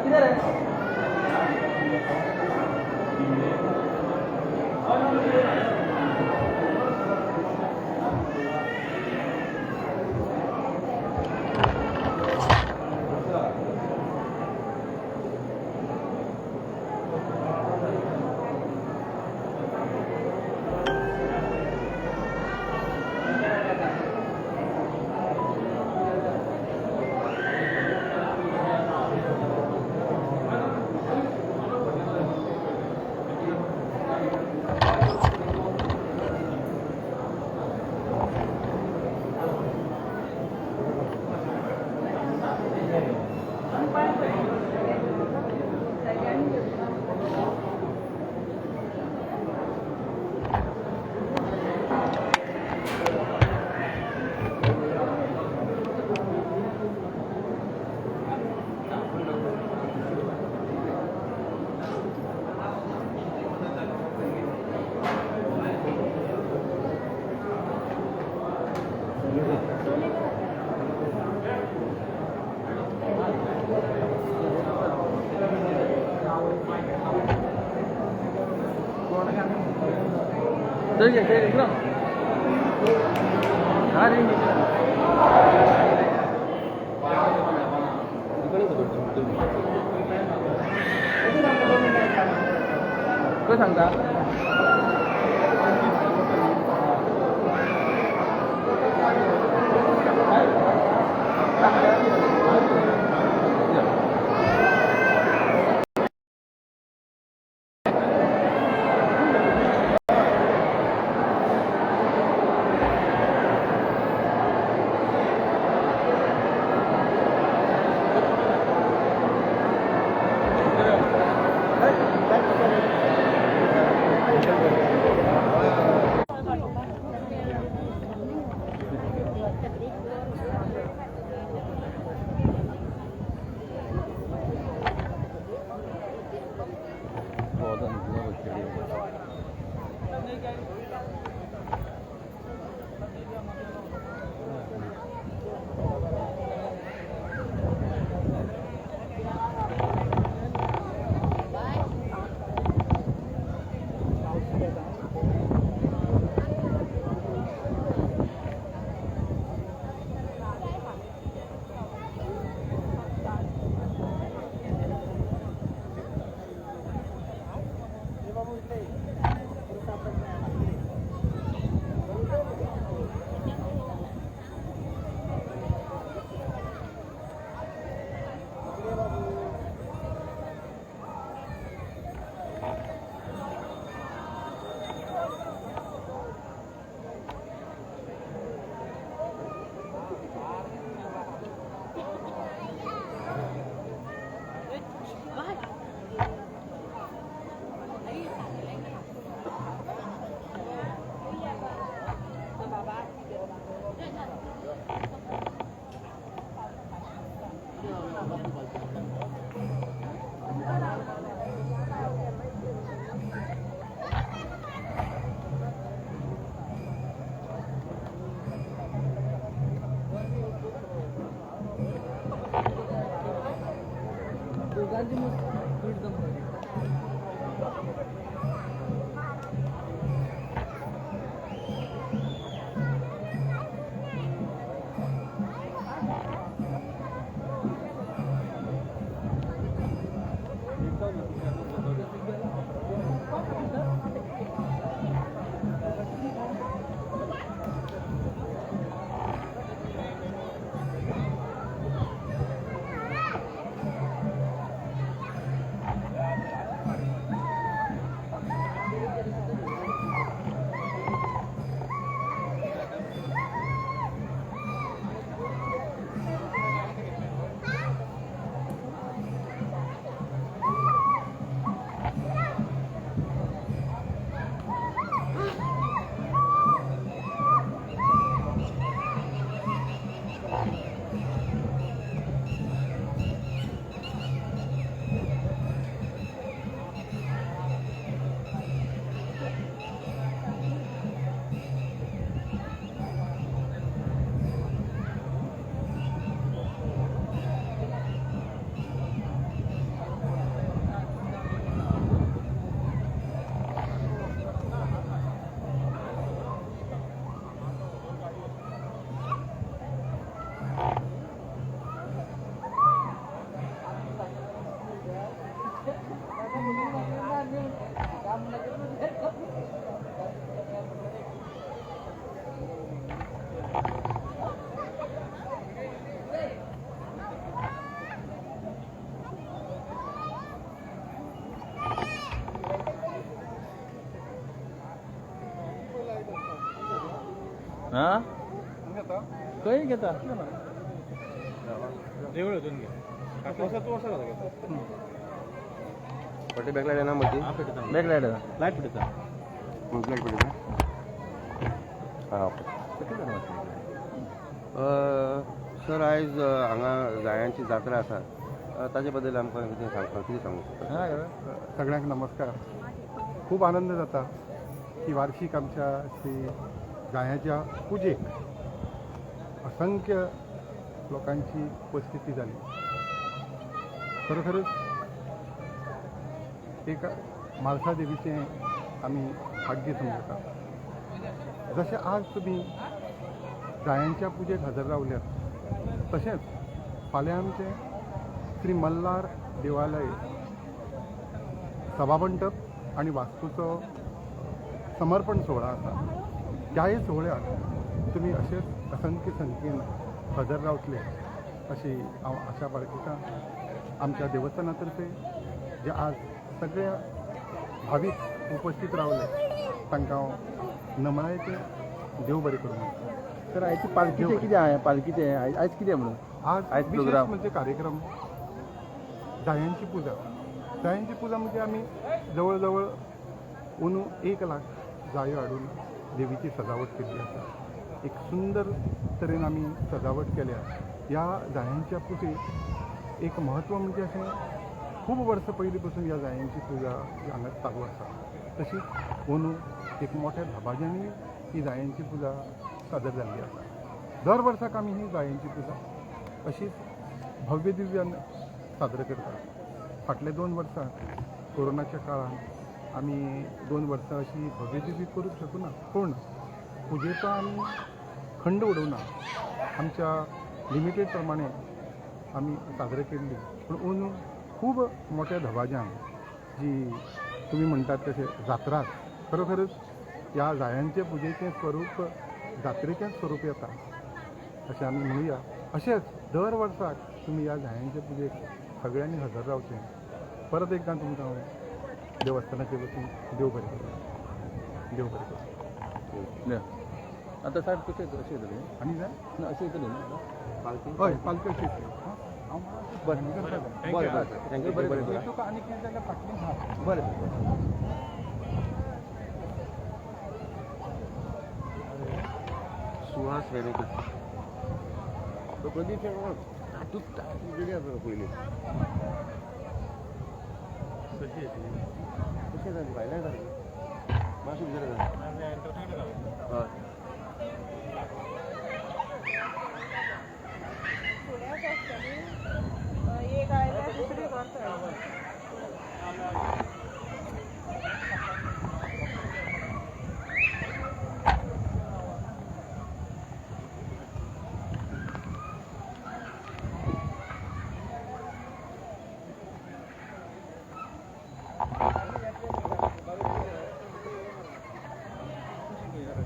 किधर है? खंय सांगता? Bu adam buna bakıyor. हा खंय घेता. पटे बॅकलायट येना मदीं. बॅक लायट येता. लायट पेटयता. लायट पेटयता. आं ओके. सर, आयज हांगा जायांची जात्रा आसा, ताजे बद्दल आमकां कितें सांगपाक, कितें सांगूंक शकता? सगळ्यांक नमस्कार. खूब आनंद जाता की वार्षिक आमच्या श्री जायांच्या पुजेक असंख्य लोकांची उपस्थिती जाली. खरोखरच एक म्हाळसा देवीचें आमी भाग्य समजता. जशें आज तुमी जायांच्या पुजेक हजर रावल्यात, तशेंच फाल्यां आमचें श्री मल्हार देवालय सभामंडप आनी वास्तूचो समर्पण सोहळा आसा. त्याय सोहळ्याक तुमी अशेच असंख्य संख्येन हजर रावतले अशी हांव आशा बाळगितां. आमच्या देवस्थाना तर्फे जे आज सगळ्या भावीक उपस्थित रावले तांकां हांव नमळायेचें देव बरें करूं म्हणटा. तर आयची पालखीचें कितें आहा? पालखीचें आयज कितें म्हणून? आज आयज विशेष प्रोग्राम. म्हणजे कार्यक्रम जायांची पुजा. जायांची पुजा म्हणजे आमी जवळ जवळ अंदू 1 लाख जायो हाडून देवीची सजावट केल्ली आसा. एक सुंदर तरेन आमी सजावट केल्या. ह्या जायांच्या पुजेक एक म्हत्व म्हणजे अशें, खूब वर्सां पयलीं पसून ह्या जायांची पुजा ही हांगा चालू आसा. तशीच अंदू एक मोठ्या दबाज्यांनी ही जायांची पुजा सादर जाल्ली आसा. दर वर्साक आमी ही जायांची पुजा अशीच भव्य दिव्यान सादर करतात. फाटले 2 वर्सां कोरोनाच्या काळान आमी 2 वर्सां अशी भव्य दिव्य करूंक शकूना, पूण पुजेचो आमी खंड उडोवना. आमच्या लिमिटेड प्रमाणे आमी साजरे केल्ली, पूण अंदू खूब मोठ्या दबाज्यान, जी तुमी म्हणटात तशें जात्राच, खरोखरच ह्या जायांचे पुजेचें स्वरूप जात्रेचेंच स्वरूप येता अशें आमी म्हणुया. अशेंच दर वर्साक तुमी ह्या जायांचे पुजेक सगळ्यांनी हजर रावचें. परत एकदां तुमकां हांव देवस्थानाचे वतीन देव बरें करूं, देव बरें करूं. या. आतां साहेब कशें अशें येतलें? आनी जाय? ना, अशें येतलें न्हू? पालखी. हय, पालखी अशी येतली. हां, हांव बरें. करता. बरें बरें, thank you. बरें बरें. तुका आनी कितें जाल्यार फाटलीं धाड. बरें सर. सुहास वेणेकर, तो प्रदीप शेणकर, तूं रेडी आसा पयलीं. कशें जालें? भायल्यान सारकें मातशें भितर हय. फुड्याक आसतली एक आयल्यार दुसरी करता.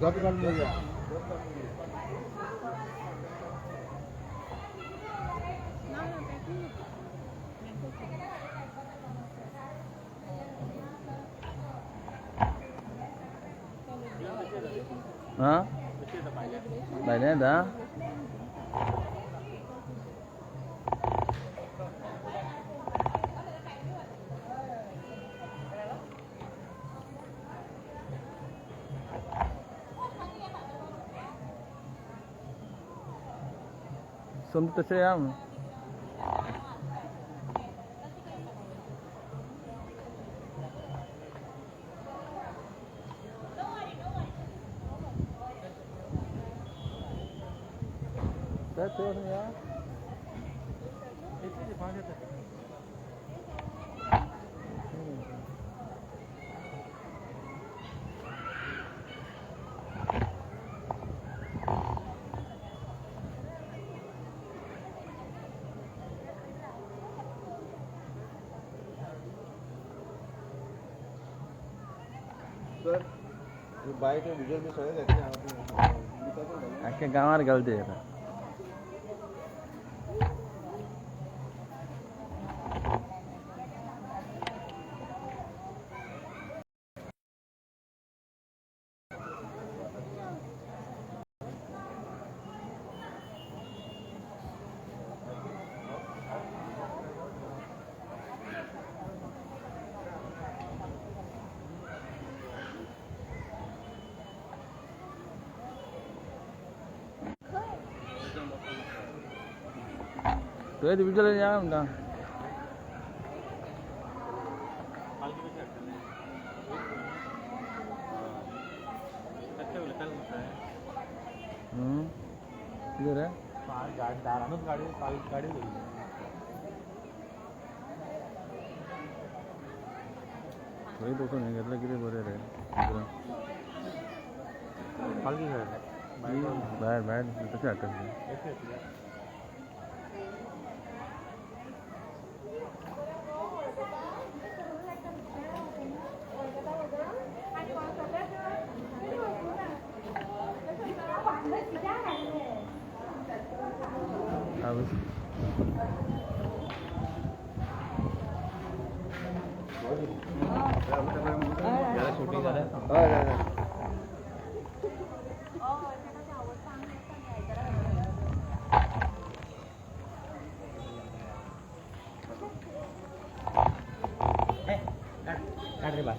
जात घालून जाऊया. ना ना, पॅकिंग. हां, भायल्यान येता. समज तशें या म्हणून. साहेब, थंय वचून या. सर, बायक भितर बी सगळें घेतलें हांव. आख्ख्या गांवार घाल ते आतां. तुवें दिवचले या म्हणटा. कितें रे? दारानूच गाडी गाडी धरली. थंय बसून हें घेतलं कितें बरें रे. पालखी खंय? भायर भायर कशें हाडटा? शूटिंग जालें? हय हय. काढ रे बाय.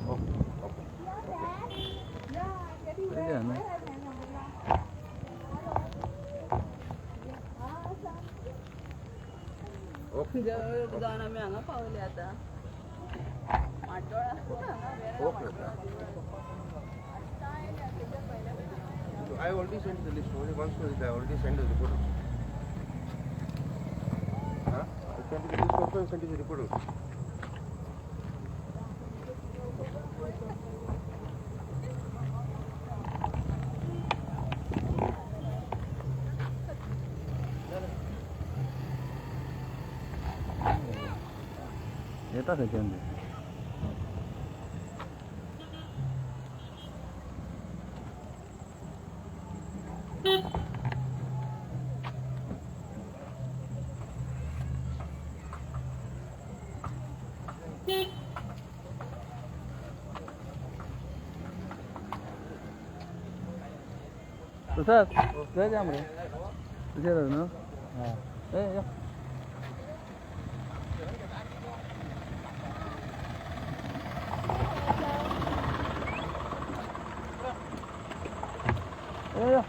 ओके. जावन आमी हांगा पावले आतां माड्डोळा. Okay. I already sent the list. Only once was it. I already sent the report also. Huh? I sent the list also and sent the report also. येता खंयच्यान ते. प्रसाद थंय या मरे, तशें जाता न्हू. ए यो. ए यो.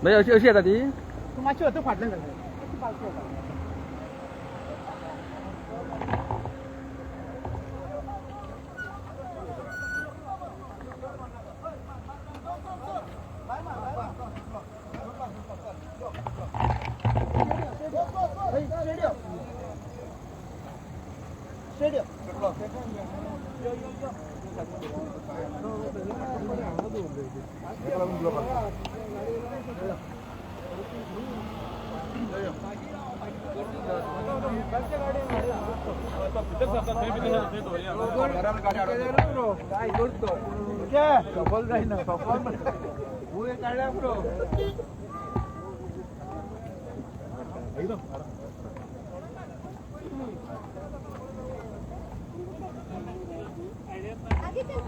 मागीर अशी अशी येता ती. मातशी वता फाटल्यान घालता. आगे चल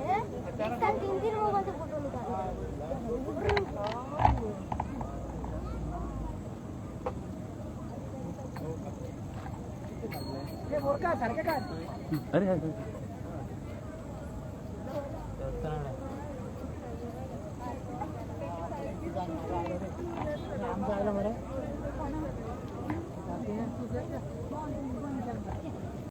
एक साथ तीन तीन मोबाइल से फोटो निकाल. अरे मरे.